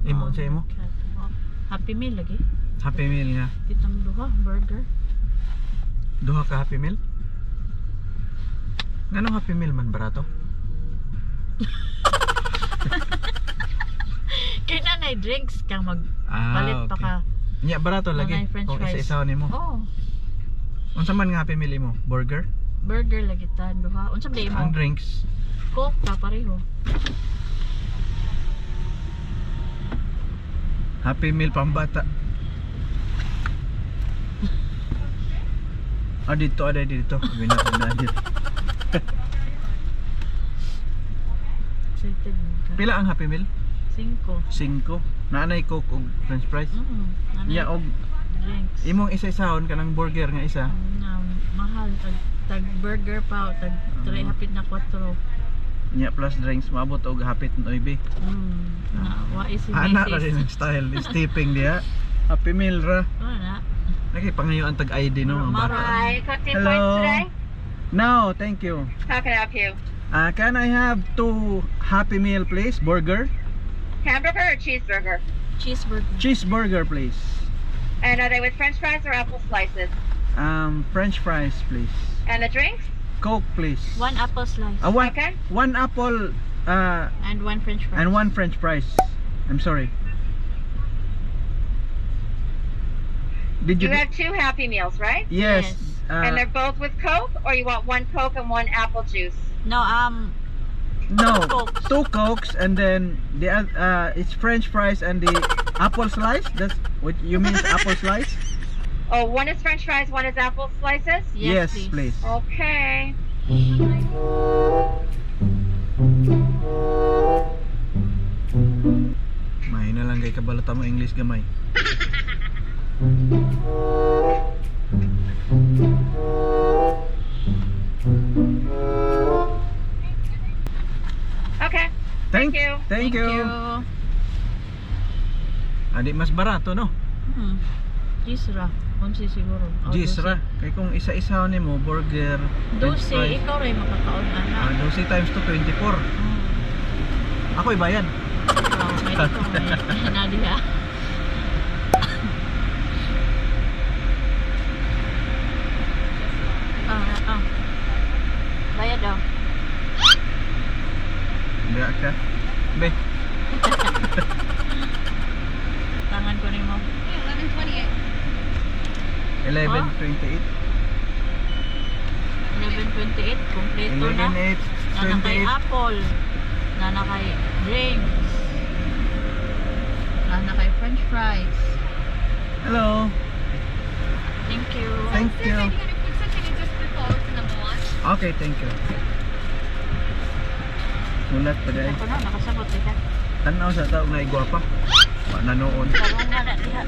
Imo sa imo? Oh, Happy Meal lagi. Happy Meal nga. Kitang duha burger. Duha ka Happy Meal? Nganong Happy Meal man barato? Kay nanay drinks kang mag Ah, palit pa ka. Nya barato lagi Nanay french kung fries. isa-isa nimo. Oh, Unsa man nga Happy Meal imo? Burger? Burger lagi ta duha. Unsa ba imo? Ang drinks? Coke ta pareho. Happy Meal pambata. Ah, dito, ada dito. Sabi na dito. Excited man ka. Pila ang Happy Meal? Cinco. 5. Naanay Coke og french fries. Nanay Nya og drinks. imong isa-isahon kanang burger nga isa. Na, mahal tag burger pa tag 3 hapit na 4. Nya plus drinks maabot og hapit 9. Na wa si Ana ra Mrs. din ang style, stepping diha. Happy Meal ra. Wala. Lagi pangayo ang tag ID no ang bata. Hi, 15 Hello. points today. No, thank you. How can I help you? Can I have two Happy Meal, please? Burger? Hamburger or cheeseburger? Cheeseburger. Cheeseburger, please. And are they with french fries or apple slices? French fries, please. And the drinks? Coke, please. One apple slice. One, Okay. one apple And one french fries. and one french fries. I'm sorry. Did you You have two Happy Meals, right? Yes. Yes. And they're both with Coke, or you want one Coke and one apple juice? No, no, Cokes. two Cokes and then the it's french fries and the apple slice. That's what you mean, apple slice? Oh, one is french fries, one is apple slices? Yes, Yes, please. Okay. May na lang kay kabalota mo English gamay. Okay. Thank you. Thank you. Adi mas barato, no? Cheese ra. Onse siguro. Oh, Gis ra. Kay kung isa-isa nimo burger, french 12, fries. ikaw rin makakaon ana. Ah, 12 times 2, 24. Ako ibayan. Ikaw, may dito, may nadiha. Ah, ah. Bayad daw. Hindi ka. Be, Tangan ko nimo. 11:28. 11.28, kompleto na. 11:28. Nana kay apple. Nana kay drinks. Nana kay french fries. Hello. Thank you. Thank you. Okay, thank you. Sulat pa dahil. Ako na, nakasabot eh ka. Tanaw sa tao nga igwapa. Wa na noon. Tarong nga na diha.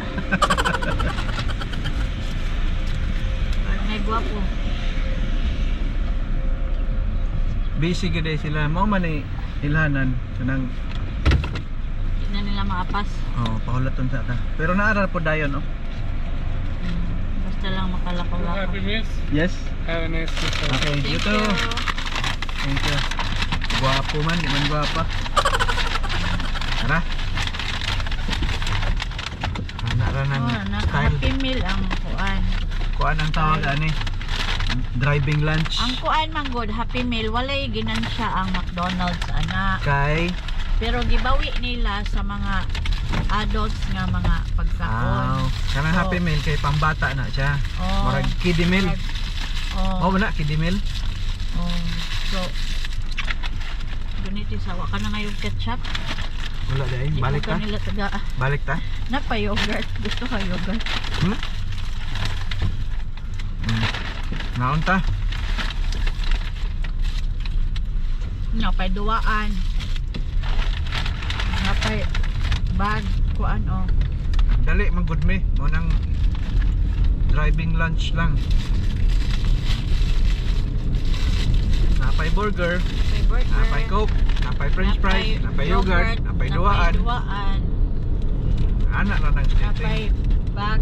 May gwapo. Busy gid ay sila. Mao man ni ilhanan kanang Di na nila maapas. Oh, pahulaton sa ta. Pero naaral po dayon, oh. Basta lang makalakaw-lakaw. Happy Meals. Yes. Have a nice day, sir. Okay, Thank you too. you. Thank you. Gwapo man, di man gwapa. Tara. Ana ra nang Oh, na, style. Happy Meal ang kuan. Kuan ang tawag ani. Driving lunch. Ang kuan man good, Happy Meal, walay ginansya ang McDonald's ana. Kay Pero gibawi nila sa mga adults nga mga pagkaon. Ah, kanang So, Happy Meal kay pambata na siya. Oh, Murag kiddie meal. Oh, Mao ba na kiddie meal? Oh. So, ganito sa wa ka na ngayong ketchup. Wala dai, Di balik mo ta. Nila taga, Balik ta. napa yogurt. Gusto ka yogurt. Hmm? Naon ta? Napay duwaan. Napay bag kuan oh. Dali man gud mi. Mo nang driving lunch lang. Napay burger, Napay burger. napay Coke, napay french fries, napay yogurt, napay duwaan. Napay duwaan. Ana ra nang Napay stepping. bag.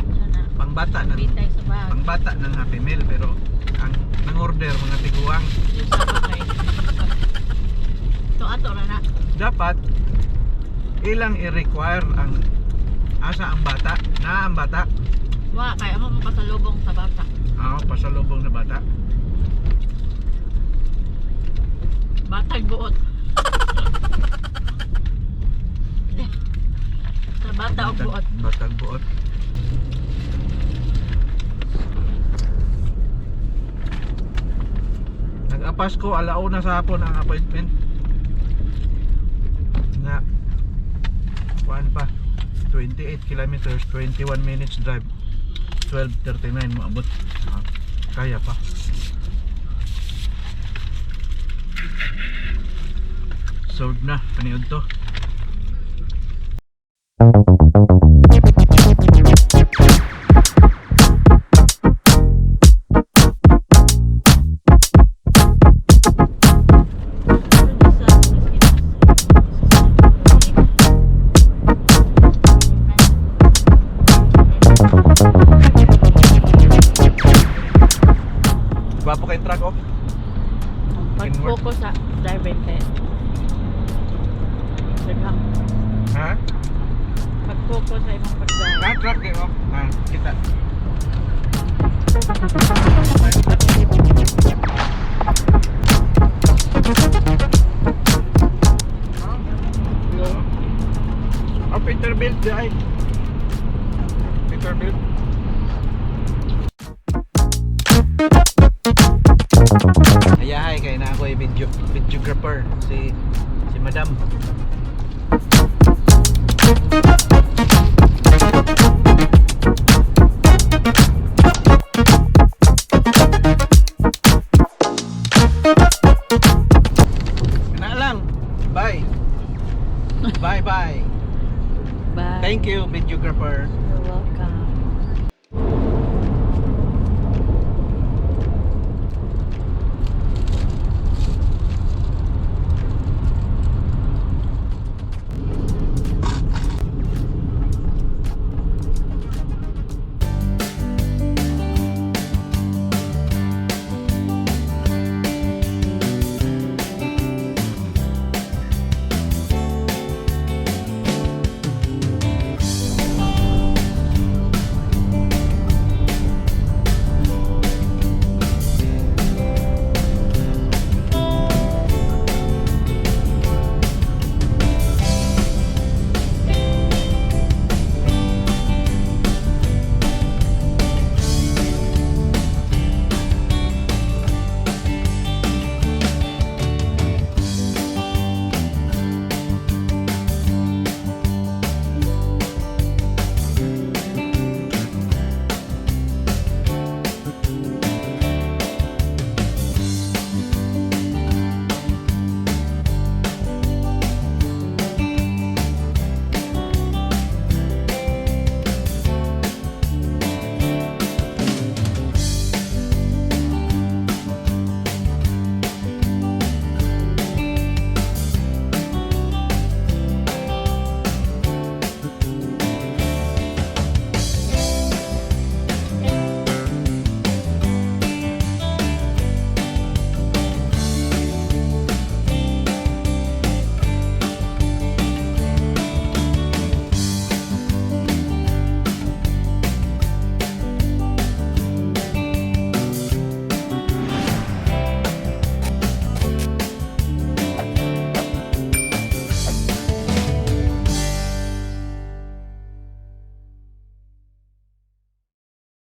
Sana. Pangbata ng Bitay sa bag. pangbata ng Happy Meal pero ang nang order mga tiguang Yung sa bagay. To ato ra na. Dapat Ilang i-require ang asa ang bata? Na ang bata? Wa kay amo mo pasalubong sa bata. Ah, pasalubong sa bata. Batag buot. Sa bata og buot. Batag buot. Nag-apas ko alauna sa hapon ang appointment. Nga kuan pa, 28 kilometers, 21 minutes drive. 12:39 maabot. Ah, kaya pa. Sold na paniud to. Gwapo kay truck, oh. Pag-focus sa driving kay. Daghang Ha? pag-focus sa imong pag-drive. Ah, truck eh, oh. Ah, kita. Oh, Peterbilt di ay. Peterbilt. Ayahay kay na ako ay videographer si Madam. Na lang. Bye. Bye bye. Bye. Thank you, videographer.